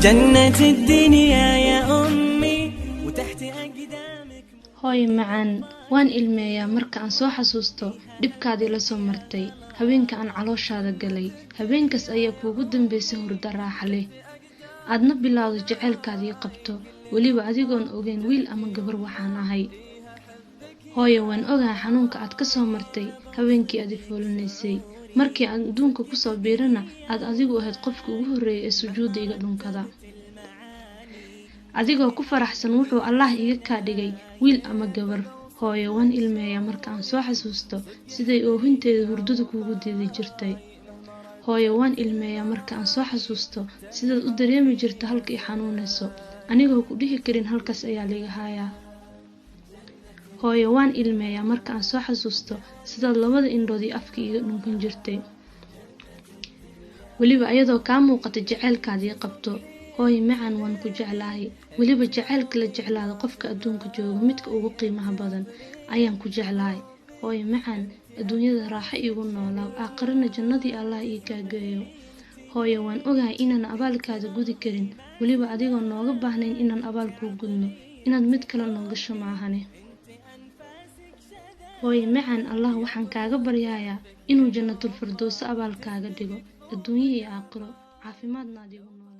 جنة الدنيا يا أمي وتحت أقدامك. Hooyo macaan, waan ilmeeyaa marka aan soo xasuusto dhibkaadii la soo martay habeenka aan calooshaada galay. Habeenkaas ayaa kuugu dambaysay hurdo raaxa leh, aadna bilowdo jaceylkaadii qabto, weliba adigoon ogeyn wiil ama gabar waxaan ahay. Hooyo, waan ogahay xanuunka aad ka soo martay habeenkii aad i foolinaysay. Markii aan adduunka kusoo biirana, aad adigu ahayd qofka ugu horreeyay ee sujuudda iga dhunkada, adigoo ku faraxsan wuxuu Allah iga kaa dhigay wiil ama gabar. Hooyo, waan ilmeeyaa marka aan soo xasuusto siday oohinteeda hurdada kuugu diidi jirtay. Hooyo, waan ilmeeyaa marka aan soo xasuusto sidaad u dareemi jirta halka i xanuunayso, anigoo ku dhihi karin halkaas ayaa liga hayaa. Hooyo, waan ilmeeyaa marka aan soo xasuusto sidaad labada indhood iyo afka iga dhunkan jirtay, weliba ayadoo kaa muuqata jaceylkaadii qabto. Hooyo macaan, waan ku jeclahay. Weliba jaceylka la jeclaado qofka adduunka jooga midka ugu qiimaha badan ayaan ku jeclahay. Hooyo macaan, adduunyada raaxo iigu noolaaw, aakhirana jannadii Allah ii kaageeyo. Hooyo, waan ogahay inaan abaalkaada gudi karin, weliba adigoo nooga baahnayn inaan abaal kuu gudno, inaad mid kale noo gasho maahane. Hooyo macaan, Allah waxaan kaaga baryayaa inuu Jannatul Firdowso abaalkaaga dhigo, adduunyo iyo aakhiro caafimaadna aad igu noolaato.